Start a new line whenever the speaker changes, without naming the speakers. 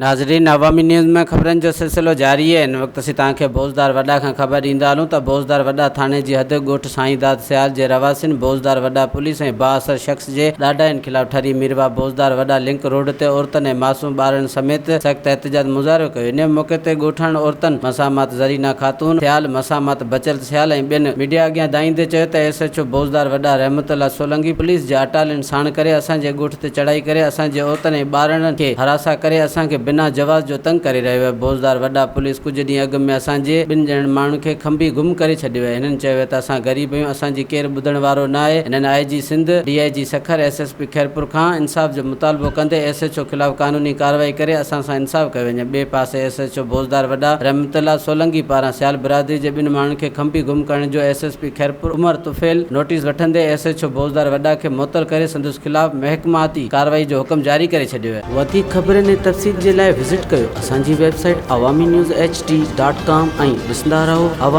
ناظرين عوامي نيوز ۾ خبرن جو سلسلو جاري آهي هن وقت اسين توهان کي بوزدار وڏا کان خبر ڏيندا هلون ته بوزدار وڏا ٿاڻي جي حد ڳوٺ سائين داد سيال جي رهواسين بوزدار وڏا پوليس ۽ بااثر شخص جي ڏاڍاين خلاف ٺري ميرواهه بوزدار وڏا لنڪ روڊ تي عورتن ۽ معصوم ٻارڙن سميت سخت احتجاج مظاهرو ڪيو انهي موقعي تي ڳوٺاڻن عورتن مسامات زرينا خاتون سيال مسامات بچل سيال ۽ ٻين ميڊيا اڳيان دانهيندي چيو ته ايس ايڇ او بوزدار وڏا رحمت الله سولنگي پوليس جي اٽالين ساڻ ڪري اسان جي ڳوٺ تي چڙهائي ڪري اسان جي عورتن ۽ ٻارڙن کي هراسان ڪري اسان کي بنا جواز جو تنگ ڪري رهيو آهي بوزدار وڏا پوليس ڪجهه ڏينهن اڳ ۾ اسان جي ٻن ڄڻن ماڻهن کي کنڀي گم ڪري ڇڏيو آهي هنن چيو آهي ته اسان غريب آهيون اسان جي ڪير ٻڌڻ وارو نه آهي هنن I G Sindh D I G Sukkur S S P Khairpur کان انصاف جو مطالبو ڪندي ايس ايڇ او خلاف قانوني ڪارروائي ڪري اسان سان انصاف ڪيو وڃي ٻئي پاسي ايس ايڇ او بوزدار وڏا رحمت الله سولنگي پاران سيال برادري جي ٻن ماڻهن کي کنڀي گم ڪرڻ جو S S P Khairpur Umar Tufail notice وٺندي ايس ايڇ او بوزدار وڏا کي معطل ڪري سندس خلاف محڪماتي ڪارروائي جو حڪم جاري ڪري ڇڏيو آهي. وڌيڪ خبرن ۽ تفصيل جي لاء وزٽ ڪيو اسان جي website Awami news H D dot com ۽ ڏسندا رهو عوامي.